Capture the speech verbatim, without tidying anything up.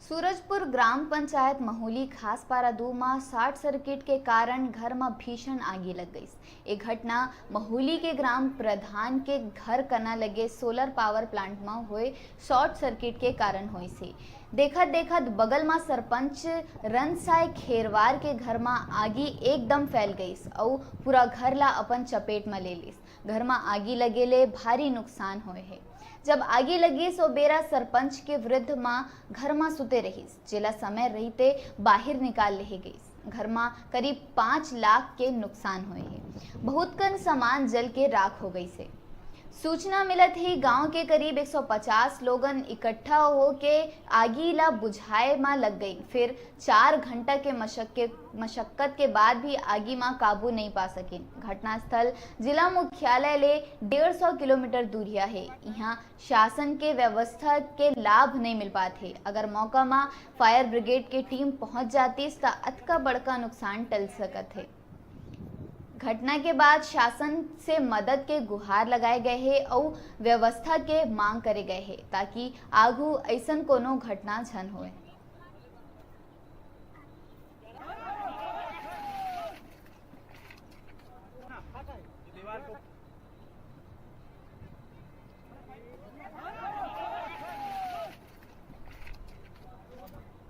सूरजपुर ग्राम पंचायत महोली खासपारा दू म short circuit के कारण घर म भीषण आगी लग गईस। ए घटना महोली के ग्राम प्रधान के घर कना लगे सोलर पावर प्लांट म होए शॉर्ट सर्किट के कारण होइस हे। देखत देखत बगल म सरपंच रनसाय खेरवार के घर म आगी एकदम फैल गईस अउ पूरा घर ला अपन चपेट म ले लिस। घर म आगी लगे ले भारी नुकसान होए हे। जब आगी लगिस, ओ बेरा सरपंच के वृद्ध मां घर म सुते रहिस, जेला समय रहिते बाहिर निकाल लेहे गईस। घर म करीब पाँच लाख के नुकसान होए हे। बहुत कन सामान जल के राख हो गईस हे। सूचना मिलत ही गांव के करीब एक सौ पचास लोगन इकट्ठा होके आगी ला बुझाए म लग गई। फिर चार घंटा के मशक-, के मशक्कत के बाद भी आगी म काबू नहीं पा सकिन। घटनास्थल जिला मुख्यालय ले डेढ़ सौ किलोमीटर दूरिया हे। इहां शासन के व्यवस्था के लाभ नहीं मिल पात हे। अगर मौका म फायर ब्रिगेड के टीम पहुंच जातिस, त अतका बड़का नुकसान टल सकत हे। घटना के बाद शासन से मदद के गुहार लगाए गए हे अउ व्यवस्था के मांग करे गए हे, ताकि आगू अइसन कोनो घटना झन होए।